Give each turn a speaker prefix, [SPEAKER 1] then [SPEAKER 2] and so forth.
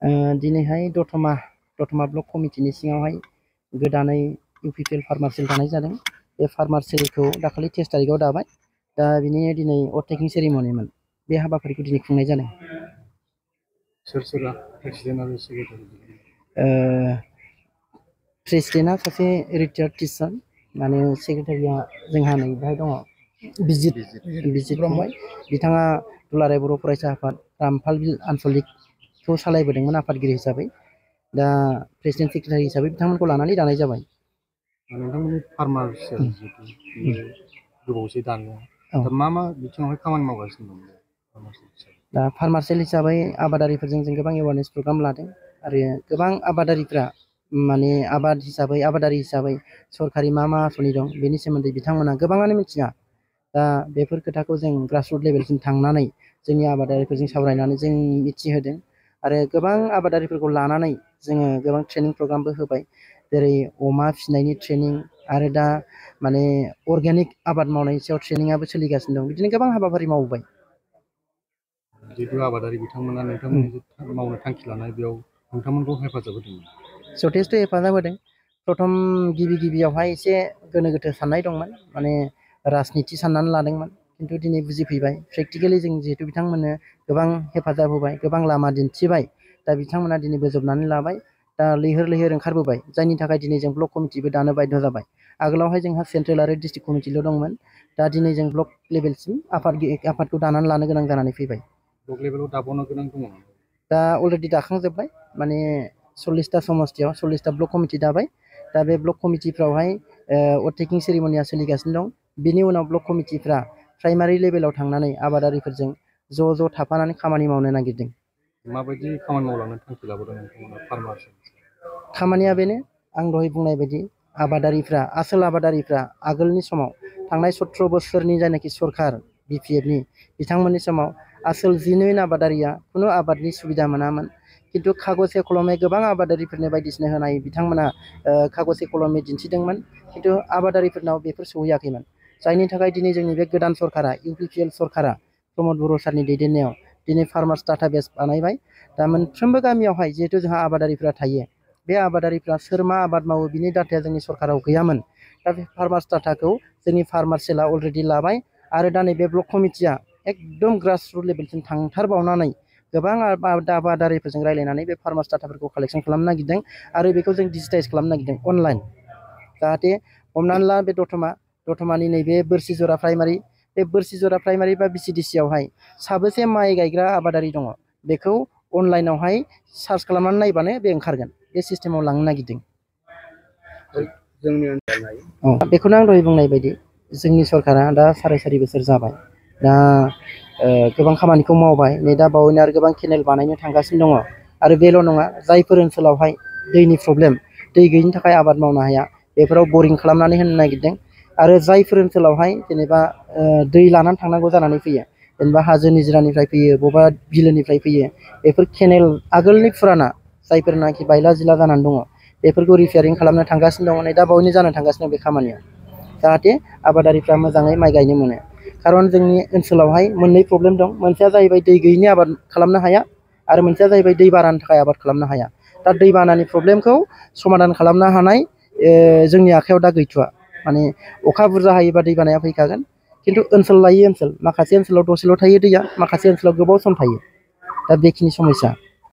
[SPEAKER 1] दिनैहाय दतमा ब्लक कमिटिनि सिङावहाय गोदानै इउपिपिएल फार्मार सेल दानाय जादों। बे फार्मार सेलखौ दाखालि 23 तारिखआव दाबाय। दा बिनिनो दिनै अथटेकिं सेरेमनिमोन। बे हाबाफारिखौ दिनै खुंनाय जादों।
[SPEAKER 2] सोर सोरा प्रेसिडेन्ट आरो सेक्रेटारि?
[SPEAKER 1] प्रेसिडेन्टआ सासे रिटायार्ड टिचार, माने सेक्रेटारिया जोंहा नै बेहाय दङ बिजित फंबाय। बिथाङा दुलाराय बर' फरायसा आफाद रामफाल आनसलिकखौ सालायबोदोंमोन आफादगिरि हिसाबै। दा प्रेसिडेन्ट सेक्रेटारि हिसाबै बिथांमोनखौ लानानै दानाय जाबाय।
[SPEAKER 2] नोंथांमोननि फार्मार सेल जितु गोबावसै दानाया, दा मा बिथिङावहाय खामानि मावगासिनो दं?
[SPEAKER 1] दा फार्मार सेल हिसाबै आबादारिफोरजों जों गोबां एवारनेस प्रग्राम लादों आरो गोबां आबादारिफ्रा माने आबादारि हिसाबै सरकारि मा आसनि दं बेनि सोमोन्दै बिथांमोना गोबाङानो मिथिया। दा बेफोर खोथाखौ जों ग्रासरुट लेभेलसिम थांनानै जोंनि आबादारिफोरजों सावरायनानै जों मिथिहोदों आरो गोबां आबादारिफोरखौ लानानै जोङो गोबां ट्रेनिं प्रग्रामबो होबाय। जेरै अमा फिसिनायनि ट्रेनिं आरो दा माने अर्गेनिक आबाद मावनायनि सायाव ट्रेनिंआबो सोलिगासिनो दं। बिदिनो गोबां हाबाफारि मावबाय।
[SPEAKER 2] जितु आबादारि बिथांमोना नोंथांमोननि मावनो थांखि लानाय बेयाव नोंथांमोनखौ हेफाजाब होदोंमोन?
[SPEAKER 1] जथेस्थ' हेफाजाब होदों। प्रथम गिबियावहाय एसे गोनो गोथो साननाय दंमोन, माने राजनिति साननानै लादोंमोन। खिन्थु दिनै बुजिफैबाय प्रेक्टिकेलि जों जिहेतु बिथांमोननो गोबां हेफाजाब होबाय, गोबां लामा दिन्थिबाय। दा बिथांमोना दिनै बोजबनानै लाबाय। दा लैहोर ओंखारबोबाय, जायनि थाखाय दिनै जों ब्लक कमिटिबो दानो बाध्य जाबाय। आगोलावहाय जोंहा सेन्ट्रेल आरो डिस्ट्रिक्ट कमिटिल' दंमोन। दा दिनै जों ब्लक लेभेलसिम आफादखौ दानानै लानो गोनां जानानै फैबाय।
[SPEAKER 2] ब्लक लेभेलाव दाबावनो गोनां दङ?
[SPEAKER 1] दा अलरेडि दाखांजोब्बाय, माने 40टा समस्तियाव 40टा ब्लक कमिटि दाबाय। दा बे ब्लक कमिटिफ्रावहाय अथटेकिं सेरेमनिया सोलिगासिनो दं। बिनि उनाव ब्लक कमिटिफ्रा प्राइमारि लेभेलाव थांनानै आबादारिफोरजों ज' थाफानानै खामानि मावनो नागिरदों।
[SPEAKER 2] माबायदि खामानि मावलांनो थांखि लाबोदों नोंथांमोना फार्मार सेल?
[SPEAKER 1] खामानिया बेनो, आं दहाय बुंनाय बायदि आसोल आबादारिफ्रा आगोलनि समाव थांनाय 17 बोसोरनि जायनाखि सरकार बिपिएफनि बिथांमोननि समाव आसोल जेनुइन आबादारिया खुनु आबादनि सुबिदा मोनामोन। खिन्थु खागजे कलमे गोबां आबादारिफोरनो बायदिसिना होनाय बिथांमोना खागजे कलमे दिन्थिदोंमोन। खिन्थु आबादारिफोरनाव बेफोर सहैयाखैमोन। जायनि थाखाय दिनै जोंनि बे गोदान सरकारा इउपिपिएल सरकारा प्रमद बर' सारनि दैदेननायाव दिनै फार्मार्स डाटाबेस बानायबाय। दा मोनफ्रोमबो गामियावहाय जिहेथु जोंहा आबादारिफ्रा थायो, बे आबादारिफ्रा सोर मा आबाद मावो बिनि डाटाया जोंनि सरकाराव गैयामोन। दा बे फार्मार्स डाटाखौ जोंनि फार्मार सेलआ अलरेडि लाबाय आरो दा नैबे ब्लक कमिटिया एकदम ग्रासरुट लेभेलसिम थांथारबावनानै गोबां आबादारिफोरजों रायज्लायनानै बे फार्मार्स डाटाफोरखौ कालेक्सन खालामनो नागिरदों आरो बेखौ जों डिजिटाइज खालामनो नागिरदों अनलाइन। जाहाथे हमनानै ला बे दतमानि नैबे बोरसिजरा प्राइमारि, बे बोरसिजरा प्राइमारि बा बिसिडिसियावहाय साबेसे माइ गायग्रा आबादारि दङ बेखौ अनलाइनावहाय सार्च खालामनानै नायबानो बे ओंखारगोन। बे सिस्टेमाव लांनो नागिरदों।
[SPEAKER 2] जोंनि ओनसोलाव
[SPEAKER 1] बेखौनो आं दहाय बुंनाय बायदि जोंनि सरकारा दा 4.5 बोसोर जाबाय। दा गोबां खामानिखौ मावबाय। नै दा बावैनो आरो गोबां केनेल बानायनो थांगासिनो दङ। आरो बेल' नङा, जायफोर ओनसोलावहाय दैनि प्रब्लेम, दै गैयिनि थाखाय आबाद मावनो हाया, बेफोराव बरिं खालामनानै होनो नागिरदों। आरो जायफोर ओनसोलावहाय जेनेबा दै लानानै थांनांगौ जानानै फैयो, जेनेबा हाजो निजिरानिफ्राय फैयो, बबेबा बिलोनिफ्राय फैयो, बेफोर केनेल आगोलनि फुराना जायफोरनाखि बायला जिला जानानै दङ बेफोरखौ रिपेयारिं खालामनो थांगासिनो दङ। नै दा बावैनो जानो थांगासिनो दं बे खामानिया, जाहाथे आबादारिफ्रा मोजाङै माइ गायनो मोनो। खारन जोंनि ओनसोलावहाय मोननै प्रब्लेम दं। मोनसेया जाहैबाय दै गैयिनि आबाद खालामनो हाया आरो मोनसेया जाहैबाय दै बानानि थाखाय आबाद खालामनो हाया। दा दै बानानि प्रब्लेमखौ समाधान खालामनो हानाय जोंनि आखायाव दा गैथ'वा। माने अखा बुरजा हायोबा दै बानाया फैखागोन। खिन्थु ओनसोल लायै ओनसोल, माखासे ओनसोलाव दसेल' थायो दैया, माखासे ओनसोलाव गोबाव सम थायो। दा बेखिनि समस्या।